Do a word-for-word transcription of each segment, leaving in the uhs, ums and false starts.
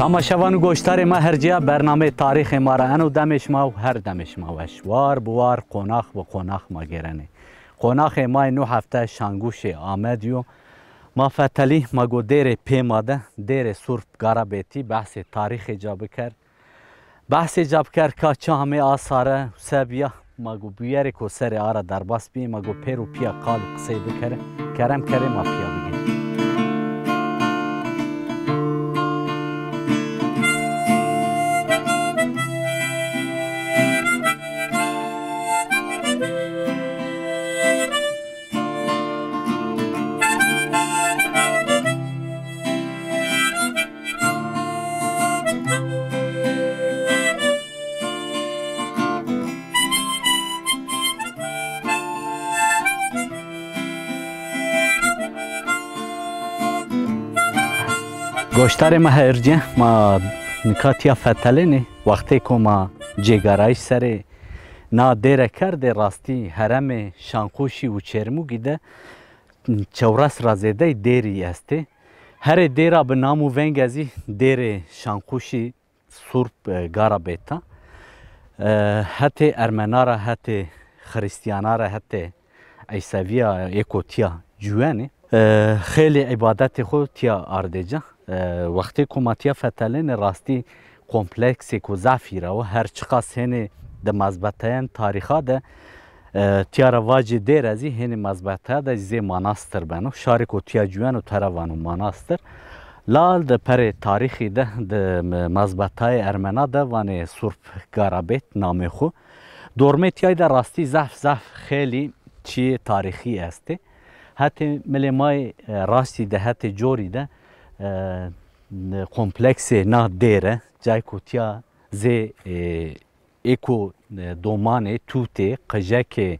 Ma şevan û goştarê ma her cîya bernameyê tarîxê ma ra eno demê şima û her demê şima weş. War bi war, qonax bi qonax ma gêrenê. Qonaxê ma yê no hefte Şanguşê Amedî yo. Ma fetelî, ma go dêrê pê ma de, dêrê Surp Garabêtî behsê tarîxê ca biker. Behsê ca biker ka çi hamê a sare û se bîya, ma go bûyerêko serê a ra derbas bîyê, ma go pêro pîya qal û qisey bikerê, kerem kerê ma pîya bigê. Goştarê ma her cî, ma nika tîya fetelênê. Wextê ku ma cêgarayîş serê na dêre kerdê, rastî heremê Şanquşî û Çêrmûgî de çewres ra zêdeyî dêrî estê. Herê dêra bi nam û veng ezî dêrê Şanquşî, Surp, e, Garabêta. E, hetê Ermena ra, hetê Xirîstîyana ra, hetê Îsevîya ê ku tîya ciwenê. E, xeylê îbadetê xo tîya ardê ca. E, wextê ku ma tîya fetelênê rastî kompleksêko zaf hîra wo. Her çiqas hênê di mezbeteyên tarîxa de, e, tîya ra vacê dêre zî hênê mezbeteya de zê manastir beno. Şarêko tîya ciweno tera vano manastir. Lal di perê tarîxî de, di me-, mezbetayê Ermena de vanê Surp Garabêt namê xo. Dormê tîyay de rastî zaf zaf xeylî çîyê tarîxî estê. Hetê milê ma yê, e, rastî de, hetê corî de, e, kompleksê na dêre, cayko tîya zê, e, êko, e, domanê, tutê, qijekê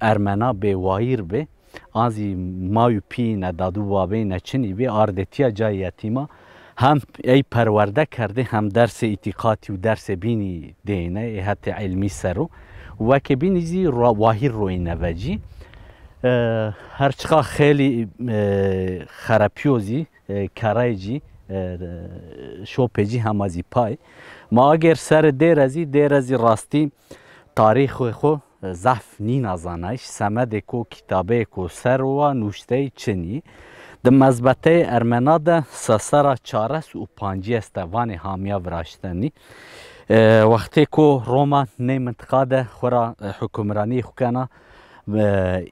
Ermena bê wayîr bê. An zî may û pîyîne, dad û babeyîne çinî bê, ardê tîya cayê yetîma. Hem ey perwerde kerdê, hem dersê îtîqatî û dersê bînî dêne, ê hetê îlmî ser o. Weke bînî zî ra-, wahîr royîne vecî. E, her çiqa xeylî, e, xerepîyo zî, e, kereycî, e, şopecî hema zî pay. Ma agêr serê dêre zî, dêre zî rastî tarîxê xo, e, zaf nîna zanayîş. Semedêko, kitabeyêko ser wa nuşteyî çinî. Di mezbeteyê Ermena de sesera çares û pancî esta vanê hamîya viraştenî. E, wextê ku Roma ney mintiqa de xwu ra, e, hukimranî xwu kena, e,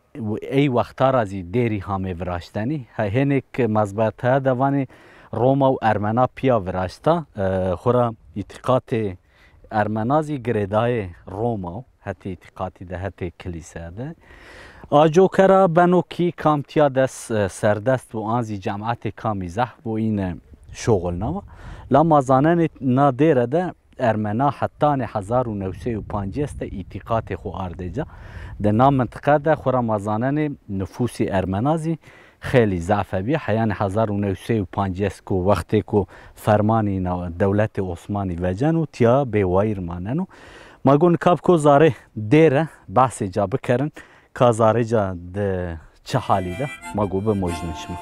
ey wexta ra zî dêrî hamê viraştenî. He-, hênêk mezbeteya de vanê Roma û Ermena pîya viraşta, e, xwu ra îtîqatê Ermena zî girêdayê Roma o, hetê îtîqatî de, hetê kilîse de. A coke ra beno kî kam tîya des, e, serdest bo, an zî cematê kamî zehf bo, îne şoxilnawa. La ma zanenê na dêre de Ermena hetanê hezar û new sey û pancês de îtîqatê xo ardê ca. Di na mintiqe de xwu ra ma zanenê nufusê Ermena zî xeylî zaf hebî. Heyanê hezar û new sey û pancês ku wextê ku fermanî na dewletê Osmanî veceno, tîya bêwayîr maneno. Ma go nika bi ko zarê dêre behsê ca bikerin, ka zarê ca di çi halî de, ma go bimojnin şima.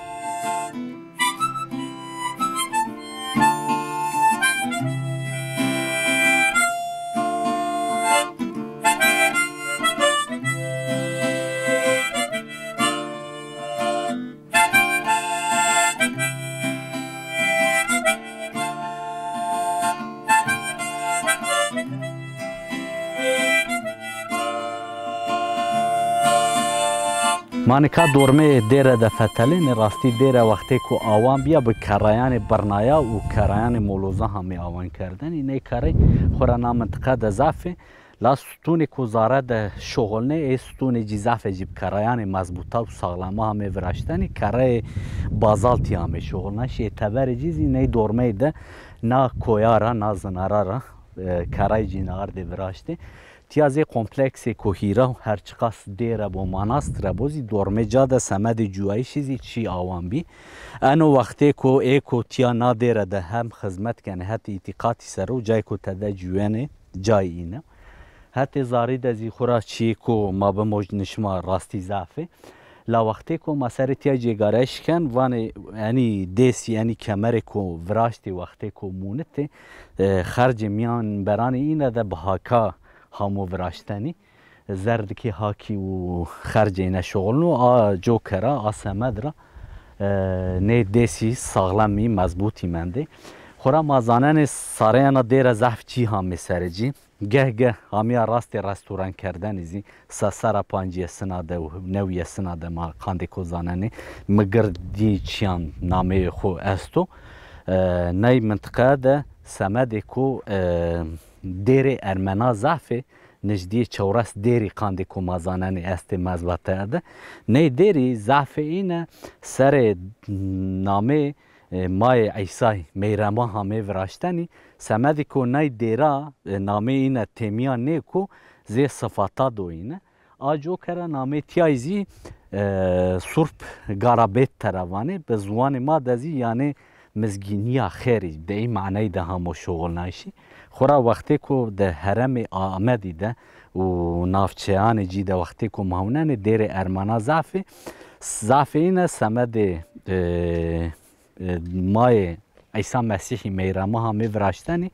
Ma nika dormê dêre de fetelênê, rastî dêre wextê ku awan bîya bi kerayanê birnaya û kerayanê moloza hamê awan kerdenî. Ney kerey xwu ra na mintiqe de zaf ê. La stûnê ku zare de şoxilnê, ê stûnê cî zaf ê cî bi kerayanê mezbûta û saxlama hamê viraştenî, kereyê bazaltî hamê şoxilna. Şiyê teberê cî zî ney dormeyî de na koya ra, na zinara ra, e, kerey cî na ardê viraştê. Tîya zê kompleksêko hîra, her çiqas dêre bo, manastire bo zî dormê ca de semedê cuyayîşî zî çî awan bî. Eno wextê ku ê ku tîya na dêre de hem xizmet kenê, hetê îtîqatî ser o, cayê ku tede cuyenê, cayê îne. Hetê zarî de zî xwura çîyê ku ma bimojnî şima rastî zaf ê. La wextêko ma serê tîya cêgarayîş ken, vanê enî dêsî, enî kemerêko viraştê wextêko mûnitê, e, xercê mîyan beranê îne de bi haka hamo viraştenî. Zerdikê hakî û xercê îne şuxulno, a coke ra, a semed ra, e, nê dêsî saxlemî, mezbûtî mendê. Xora ma zanenê sareyana dêre zehf çî hamê serê cî. Geh geh hamîya rastê restoran kerdenî zî se serra pancîyesina de û newîyesina de ma qandêko zanenê. Mi gir dî çîyan nameyê xo esto. E, ney mintiqe de semedêko, e, dêrê ermena zaf ê, nijdîyê çewres dêrî qandêko ma zanenê estê mezbetaya de. Ney dêrî zaf ê îne serê namê e, Mayê Îsay Meyrema hamê viraştenî, semedî ko nay dêra, e, namê îne têmîya nêko zê sifata do îne. A coke ra namê tîyay zî, e, Surp Garabêt tera vanê, bi ziwanê ma de zî yanê mizgînîya xêrî, de ey maneyî de hamo şuxulnayîşî. Xora wextêko de heremê Amedî de û navçeyanê cî de wextêko ma hunenê dêrê ermana zaf ê, zaf ê îne semedê, e, e, Mayê Îsa Mesîhî Meyrema hamê viraştenî,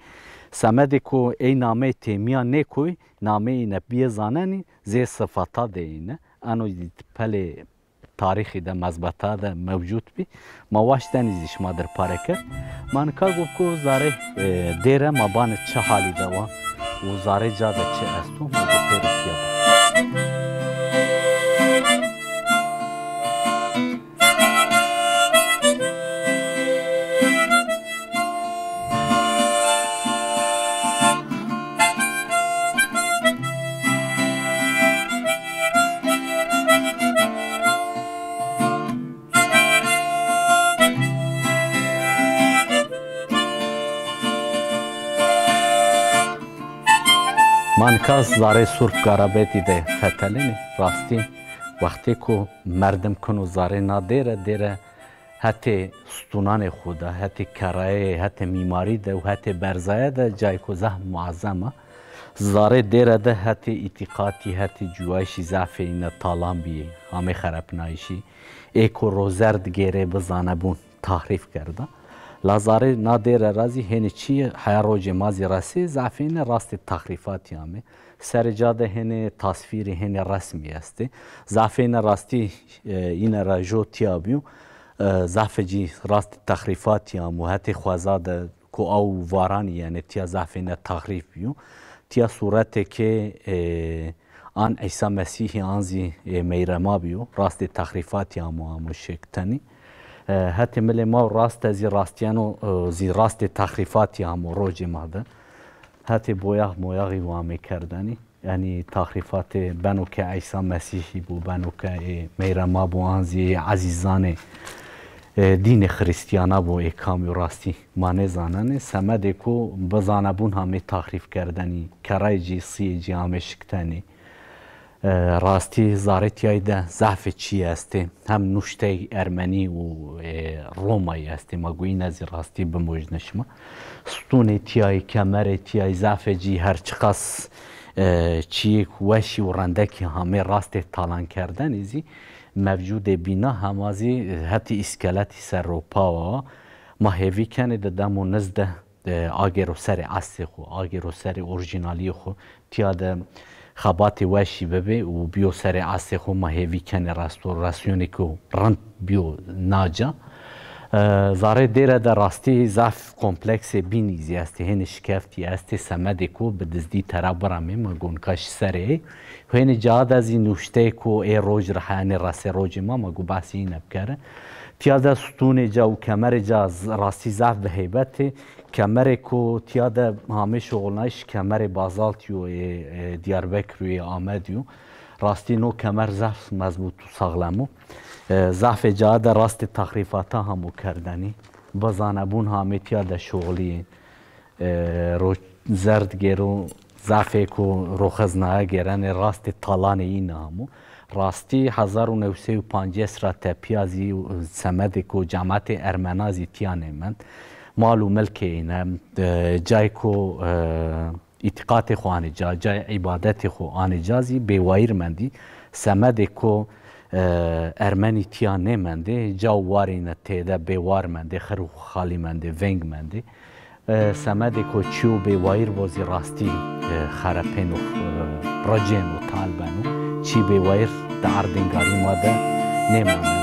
semedê ko ey nameyê têmîya nêkoy, nameyê îne bîyê zanenî, zê sifata de îne. Eno zî pelê tarîxî de, mezbeta de mewcûd bî. Ma waştenî zî şima dir pare kerd. Ma nika go ko zarê, e, dêre ma banê çi halî de wa û zarê ca de çi esto, ma go pêro pîya ba. Ma nika zarê Surp Garabetî de fetelînê. Rastî wextêko merdim kuno zarê na dêre, dêre hetê stûnanê xo de, hetê kerrayeyê, hetê mîmarî de û hetê berzaya de cayêko zaf muezem a. Zarê dêre de hetê îtîqatî, hetê cuyayîşî zafê îne talan bîyê, hamê xerepnayîşî. Ê ko rozerd gêrê bizanebûn tahrîf kerda. La zarê na dêre ra zî hênî çî yê, heya rocê ma zî resê, zafê îne rastê tahrîfatî amê. Serê ca de hênê tasvîrî, hênê resmî estê. Zafê îne rastî, e, îne ra jo tîya bîyo. E, zafê cî rastê tahrîfatî amo. Hetê xweza de ko aw varanî, yanî tîya zafê îne tahrîf bîyo. Tîya sûretê ke, e, an Îsa Mesîhî an zî, e, Meyrema bîyo. Rastê tahrîfatî amo, amo şiktenî. E, hetê milê ma û rast de zî rastîyeno, e, zî rastê tahrîfatî amo rocê ma de. Hetê boyax moyaxî wamê kerdenî. Yanî tahrîfatê beno ke Îsa Mesîhî bo, beno ke ê Meyrema bo, an zî ê ezîzanê, e, dînê Xirîstîyana bo, ê kamî yo rastî ma nêzanenê. Semedê ko bizanebûn hamê tahrîf kerdenî, kerrayê cî, sîyê cî amê şiktenî. E, rastî zarê tîyayî de zafê çîyê estê. Hem nuşteyê ermenî û, e, romayî estê. Ma go îne zî rastî bimojne şima. Stûnê tîyayî, kemerê tîyayî zafê cî her çiqas, e, çîyêk weşî û rendekî hamê rastê talankerdenî zî mewcûdê bîna hema zî hetê îskeletî ser ro pawa. Ma hêvî kenê de demo nizde e, agêro serê eslê xo, agêro serê orîjînalîyê xo, tîya de xebatê weşî bibê û bîyo serê eslê xo, ma hêvî kenê restorasyonêko rind bîyo naca. E, zarê dêre de rastî zaf kompleksê bînî zî estê, hênî şikeftî estê, semedêko bi dizdî tera biramê, ma go nika şî serê ey. Hênî ca de zî nuşteyêko ê roj ra heyanê resê rocê ma, ma go behsê îne bikere. Tîya de stûnê ca û kemerê ca z-, rastî zaf bi heybet ê. Kemerêko tîya de hamê şuxulnayîş kemerê bazaltî yo, ê, ê, Diyarbekirî yo, ê Amedî yo. Rastî no kemer zaf mezbût û saxlem o. E, zafê ca de rastê tahrîfata hamo kerdenî. Bizanebûn hamê tîya de şuxulîyê. E, ro zerd gêro, zafêko roxeznaya gêrenê, rastê talanê îne amo. Rastî hezar û new sey û pancês ra tepîya zî semedêko cematê ermena zî tîya nêmend. Mal û milkê îne, e, cayêko, e, îtîqatê xo anê ca, cayê îbadetê xo anê ca zî bêwayîr mendî. Semedêko, e, ermenî tîya nêmendê, ca warîne têde bêwar mendê, xir û xalî mendê, veng mendê. E, semedê ko çîyo bêwayîr bo zî rastî, e, xerepêno, e, ricêno, tal beno. Çî bêwayîr di erdên garî ma de nêmaneno.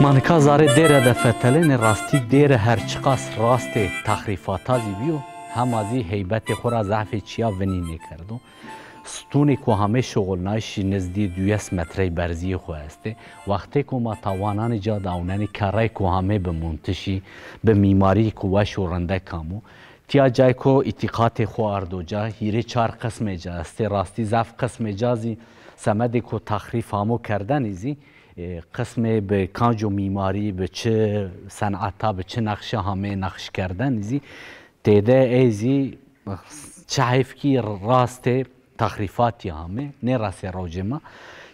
Ma nika zarê dêre de fetelênê, rastî dêre her çiqas rastê texrîfata zî bîyo, hema zî heybetê xo ra zafê çîya vinî nêkerdo. Stûnê ku hamê şuxulnayîşî nizdî duyes metrey berzîyê xo estê. Wextê ku ma tawananê ca de awnenê, kerrey ku hamê bi muntişî, bi mîmarî ku weş û rindek amo. Tîya cay ku îtîqatê xo ardo ca, hîrê çar qismê ca estê. Rastî zaf qismê ca zî semedê ku texrîf amo kerdenî zî, e, qismê bi kanco mîmarî, bi çi seneta, bi çi neqşe hamê neqş kerdenî zî têde ey zî çi heyf kî rastê texrîfatî ame, nêresê rocê ma.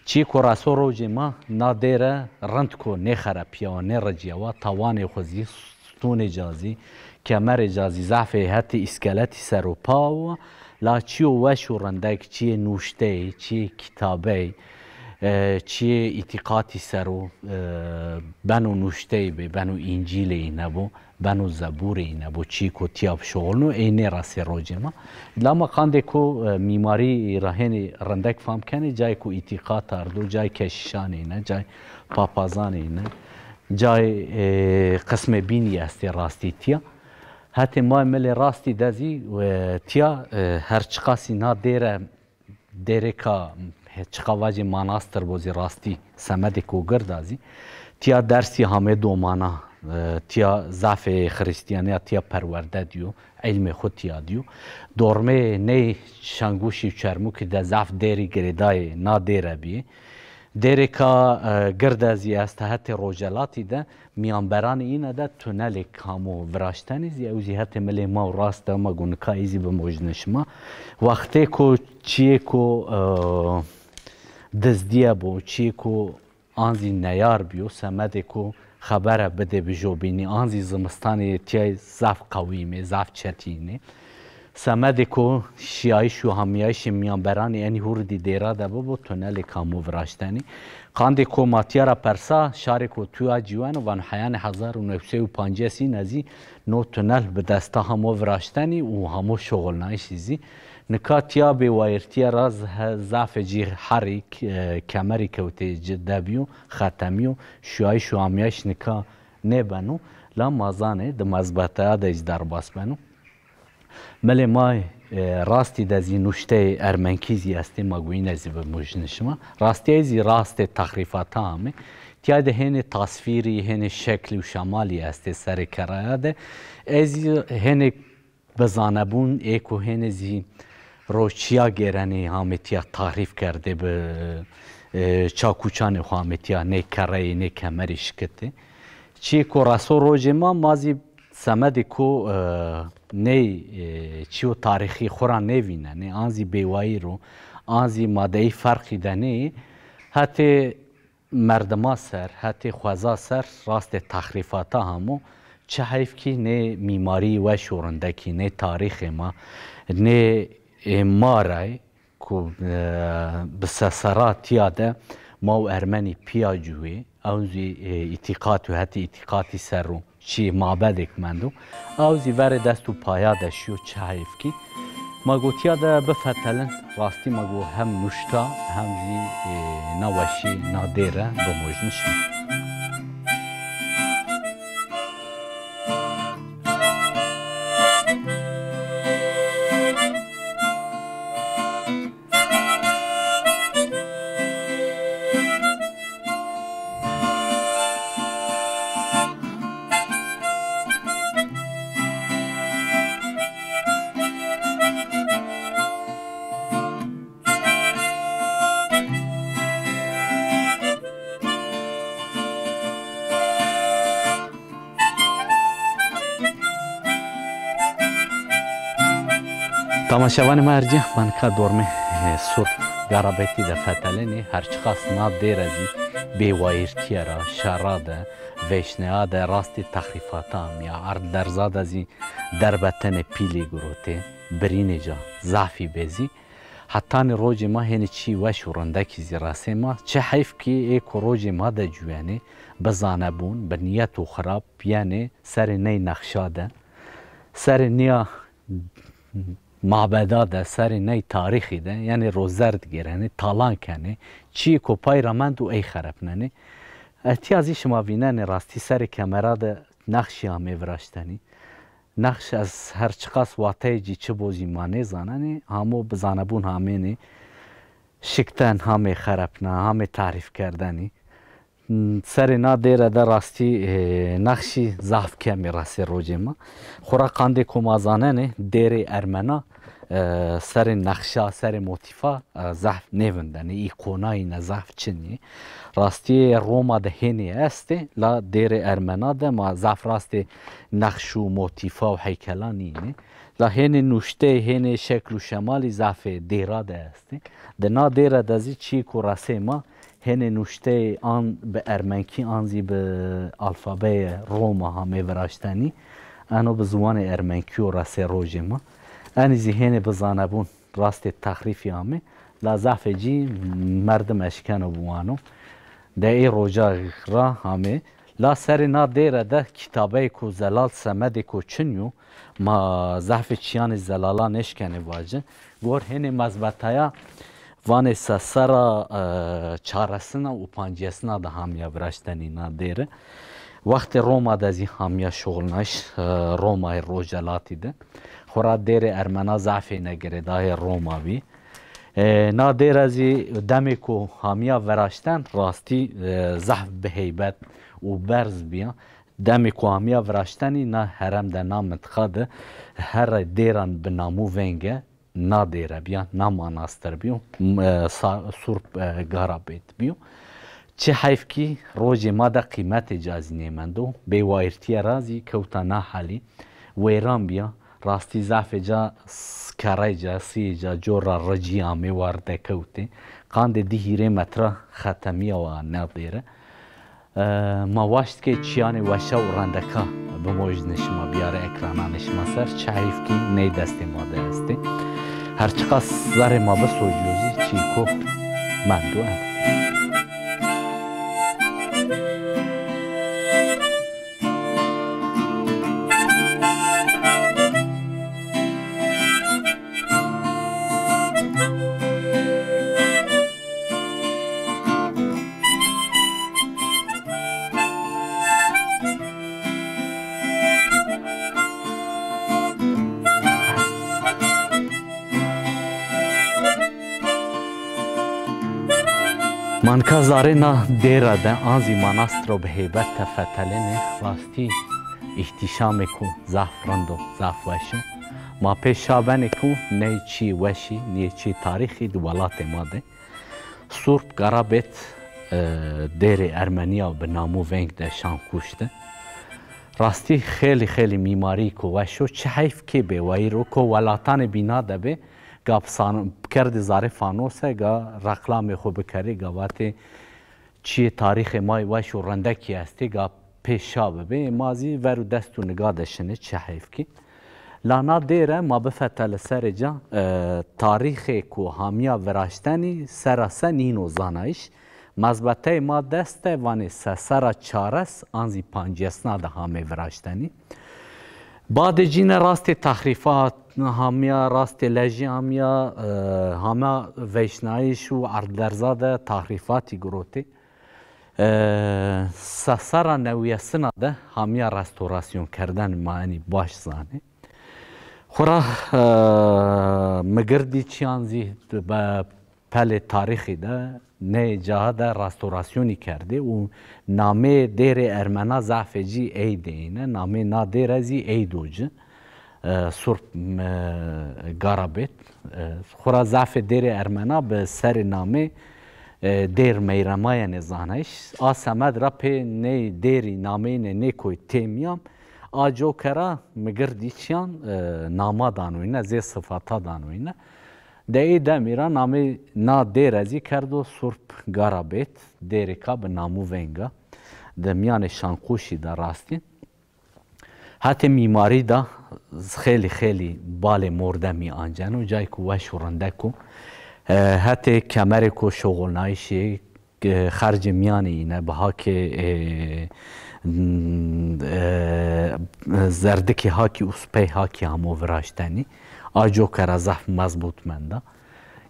Çîyê ku reso rocê ma, na dêre rind ku nêxerepîyawa, nêricîyawa, tawanê xo zî, stûnê ca zî, kemerê ca zî zafê hetê îskeletî ser o pawa wa, la çîyo weş û rindek, çîyê nuşteyî, çîyê kitabeyî, e, çîyê îtîqatî ser o, e, beno nuşteyî bê, beno Încîlê îne bo, beno Zebûrê îne bo, çîyê ku tîya bişuxulno, ey nêresê rocê ma. La ma qandê ku, e, mîmarî ra hênî rindek fam kenê, cayê ku îtîqat ardo, cayê keşîşanê îne, cayê papazanê îne, cayê, e, qismê bînî estê rastî tîya. Hetê ma milê rastî de zî, e, tîya, e, her çiqasî na dêre Dêrêka, he, çiqa vacê manastir bo zî rastî semedêko gird a zî. Tîya dersî hamê domana, e, tîya zafê xirîstîyanîya tîya perwerde dîyo, îlmê xo tîya dîyo. Dormê ney şengûşî û çermûkî de zaf dêrî girêdayê na dêre bîyê. Dêrêka, e, girde zî esta hetê rojelatî de, mîyanberanê îne de tunelêk amo viraştenî zî, ew zî hetê milê ma û rast de, ma go nika ey zî bimojnê şima. Wextêko çîyêko, e, dizdîye bo, çîyêko an zî neyar bîyo, semedêko xebere bidê bijobînî, an zî zimistanê tîyay zaf qewîmê, zaf çetînê. Semedêko şîyayîş û hamîyayîşê mîyanberanê enî hurdî dêra de bibo, tunelêk amo viraştenî. Qandêko ma tîya ra persa, şarêko tûya cîweno, vano heyanê hezar û new sey û pancês îne zî no tunel bi desta hamo viraştenî û hamo şuxulnayîşî zî. Nika tîya bêwayîrtîye ra z-, he-, zafê cî herî k-, e, kemerî kewtê ci de bîyo, xetemîyo, şîyayîş û hamîyayîş nika nêbeno. La ma zanê di mezbeteya de zî derbas beno. Milê ma, e, rastî de zî nuşteyê ermenkî zî estê, ma go îne zî bimojnê şima. Rastî ey zî rastê texrîfata ame. Tîya de hênê tasvîrî, hênê şeklî û şemalî estê serê kerraya de. Ez zî hênê bizanebûn ê ku hênê zî roçîya gêrenê hamê tîya texrîf kerdê bi, e, çakûçanê xo hamê tîya nê kerreyê, nê kemerî şikitê. Çîyê ku reso rocê ma, ma zî semedê ku, e, ney, e, çîyo tarîxî xwu ra nêvînenê, an zî bêwayîr o, an zî ma de ey ferqî de nê, hetê merdima ser, hetê xweza ser rastê texrîfata hamo, çi heyf kî nê mîmarî weş û rindekî, nê tarîxê ma, nê, e, Maray, ku, e, bi sesera tîya de ma û ermenî pîya cûyê, ew zî, e, îtîqat û hetê îtîqatî ser o çî mabedêk mendo. Ew zî verê dest û paya de şîyo, çi heyf kî. Ma go tîya de bifetelin, rastî ma go hem nuşta hem zî, e, na weşî na dêre bimojnê şima. Şevanê ma ercî, ma nika dormê, e, Surp Garabetî de fetelênê. Her çiqas na dêre zî bêwayîrtîye ra, şera de, vêşneya de, rastê texrîfata amîya, erd derza de zî derbetenê pîlî girotê, birînê ca zafî bê zî. Hetanî rocê ma hênî çî weş û rindekî zî resê ma. Çi heyf kî ê ku rocê ma de cuyenê, bi zanebûn, bi nîyet û xirab yenê serê ney nexşa de, serê nîya mabeda de, serê ney tarîxî de, yenê ro zerd gêrenê, talan kenê, çîyê ku pay ra mend û ey xerepnenê. Etîya zî şima vînenê rastî serê kemera de nexşî amê viraştenî. Nexş ez her çiqas wateyê cî çi bo zî ma nêzanenê, hamo bi zanebûn hamênê şikten, hamê xerepna, hamê tarîfkerdenî. Serê na dêre de rastî, e, nexşî zaf kemî resê rocê ma. Xwura qandê ku ma zanenê, dêrê ermena, e, serê nexşa, serê motîfa, e, zaf nêvindenê, îkonayîne zaf çin yê. Rastî Roma de hênî estê, la dêrê ermena de ma zaf rastê nexş û motîfa û heykelan nînê. La hênê nuşteyê, hênê şekl û şemalî zafê dêra de estê. Di na dêre de zî çîyê ku resê ma, hênê nuşteyê an bi ermenkî an zî bi alfabeyê Roma hamê viraştenî. Eno bi ziwanê ermenkî yo resê rocê ma. Enî zî hênê bi zanebûn rastê texrîfî amê. La zafê cî merdim eşkeno biwano. De ê roca ra hamê. La serê na dêre de kitabeyêko zelal, semedêko çin yo. Ma zafê çîyanê zelala nêşkenê vacin. Gor hênê mezbetaya vanê se serra, e, çaresina û pancîyesina de hamîya viraştenî na dêre. Wextê Roma de zî hamîya şuxulnayiş, e, Romayê Rojhelatî de. Xwura dêrê ermena zafêne girêdayê Roma bî. E, na dêre zî demê ku hamîya viraşten rastî, e, zaf bi heybet û berz bîya. Demê ku hamîya viraştenî na herem de, na mintiqa de here dêran bi nam û veng e. Na dêre bîya, na manastir bîyo, m-, e, sa-, Surp, e, Garabêt bîyo. Çi heyf kî rocê ma de qîmetê ca zî nêmendo. Bêwayîrtîye ra zî kewta na halî. Wêran bîya. Rastî zafê ca s-, kerrey ca, sîyê ca cor ra ricî amê war dekewtê. Qandê di hîrê metra xetemîya wa na dêre. E, ma waşt ke çîyanê weşa û rendeka bimojnê şima, bîyarê ekrananê şima ser, çi heyf kî ney destê ma de estê. Her çiqas zerrê ma bisociyo zî çîko mendo. Ma nika zarê na dêra de an zî manastiro bi heybet tefetelênê, rastî îhtîşamêko zaf rind o, zaf weş o. Ma pê şa benê ku ney çî weşî, ney çî tarîxî di welatê ma de. Surp Garabêt, e, dêrê ermenîya bi nam û veng de şan kuşte. Rastî xeylî xeylî mîmarîyêko weş o. Çi heyf kê bêwayîr o, ko welatanê bîna de bê, ga bi san-, bikerdê zarê fanose, ga reklamê xo bikerê, ga vatê çîyê tarîxê ma yê weş û rindekî estê, ga pê şa bibê. Ma zî ver û dest û niga de şinê, çi heyf kî. La na dêre ma bifetele serê ca, e, tarîxê ku hamîya viraştenî sera se nîno zanayîş. Mezbeteyê ma dest de vanê se serra çares an zî pancêsna de hamê viraştenî. Badê cîne rastê texrîfat hamîya, rastê lejî hamîya, e, hama veyşnayîş û erdderza de texrîfatî girotê. E, se serra newîyesina de hamîya restorasyon kerden, ma enî baş zanê. Xwura, e, migirdî çîyan zî be-, pelê tarîxî de nê caha de restorasyonî kerdê û nameyê dêrê ermena zafê cî ey deyîne. Nameyê na dêre zî ey do ci. E, Surp, e, Garabêt. E, xwura zafê dêrê ermena bi serê namê, e, dêr Meyremayene zanayîş. A semed ra pê ney dêrî nameyîne nê koy têmîya. A coke ra mi girdî çîyan, e, nama danoyne, zê sifata danoyne. De ê demî ra namê na dêre zî kerdo Surp Garabêt, dêrêka bi namû veng a. Di mîyanê Şanqûşî de rastî. Hetê mîmarî de xêlî xêlî balê mordemî anceno, cayêko weş û rindek o. E, hetê kemerêko şoxulnayîşî, e, xercê mîyanê îne bi hakê, e, n-, e, zerdikê hakî û spey hakî amo viraştenî. A coke ra zaf mezbût menda.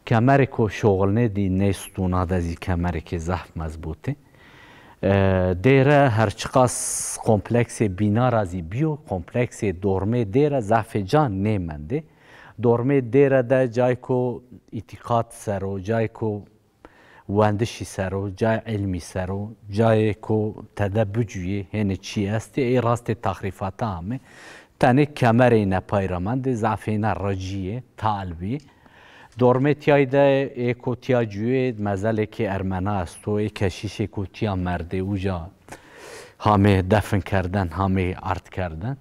Kemerêko şoxulnê dî nê stûna de zî kemerêkê zaf mezbût ê. E, dêre her çiqas kompleksê bîna ra zî bîyo, kompleksê dormê dêre zafê ca nêmendê. Dormê dêre de cayêko îtîqat ser o, cayêko wendişî ser o, cayê ilmî ser o, cayêko tede bicuyê hênî çî estê, ê rastê taxrîfata amê. Tenê kemerê îne pay ra mendê, zafê îne ricî yê, tal bî. Dormê tîyayî de ê ko tîya cuyê, mezelêkê ermena esto, ê keşîşêko tîya merdê, uca hamê defn kerden, hamê ard kerden.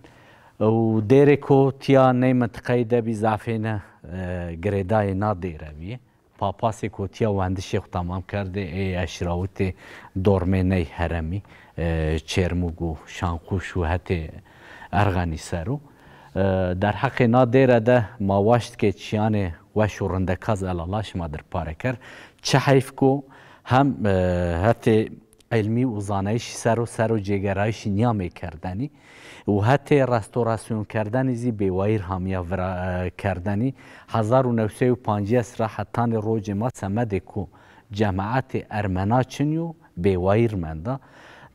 Û dêrêko tîya ney mintiqeyî de bî zafê îne, e, girêdayê na dêre bî. Papasêko tîya wendişê xwu temam kerdê, ê eşrawitê dormê ney heremî, e, Çêrmûg û Şanqûş û hetê Erxenî ser o. E, derheqê na dêre de ma waşt ke çîyanê weş û rindeka zî elala şima dir pare kerd. Çi heyf ku hem, e, hetê ilmî û zanayîşî ser o, ser o cêgerayîşî nîyamê kerdenî û hetê restorasyon kerdenî zî bêwayîr hamîya vira, e, kerdenî. Hezar û new sey û pancîyes ra hetanê rocê ma semedê ku cemaetê ermena çinî yo, bêwayîr menda.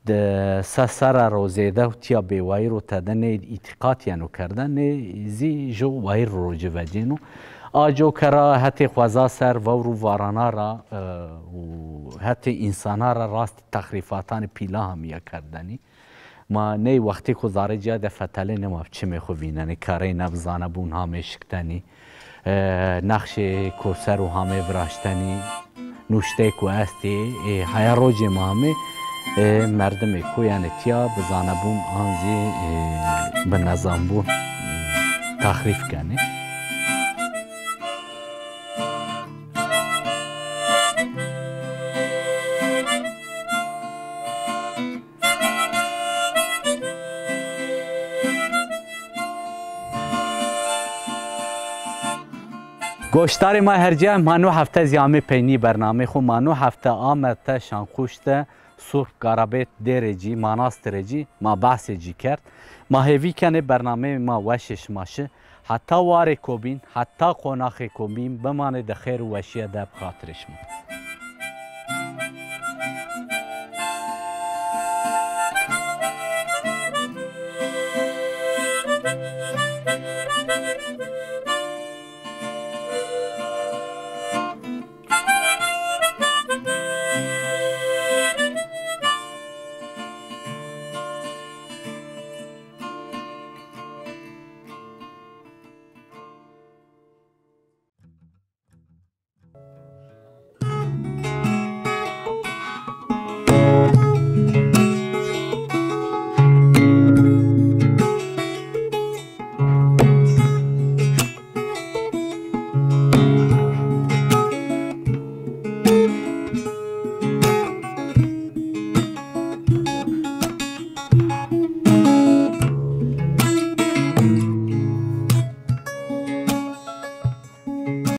Di se serre ro zêde tîya bêwayîr o, tede nê îtîqat yeno kerden, nê zî jo wayîr ro ci vecêno. A coke ra hetê xweza ser, vewr û varana ra, e, û hetê însana ra rastî texrîfatanê pîla hamîya kerdenî. Ma ney wextêko zerrê cîya de fetelênê ma bi çimê xwu vînenê, kereyna bi zanebûn hamê şiktenî. E, nexşêko ser o hamê viraştenî, nuşteyêko estê, ê, heya rocê ma hamê, ê, merdimêko yanî tîya bi zanebûn an zî, ê, bi nezambûn, ê, texrîf kenê. Goşdarê ma her cîya, ma no hefte zî amê peynî bernameyê xo. Ma no hefte ame te Şanqûş de, Surp Garabêt dêrê cî, manastirê cî ma behsê cî kerd. Ma hêvî kenê bernameyê ma weşê şima şi. Heta warêko bîn, heta qonaxêko bîn, bimanê di xêr û weşîye de bi xatirê şima.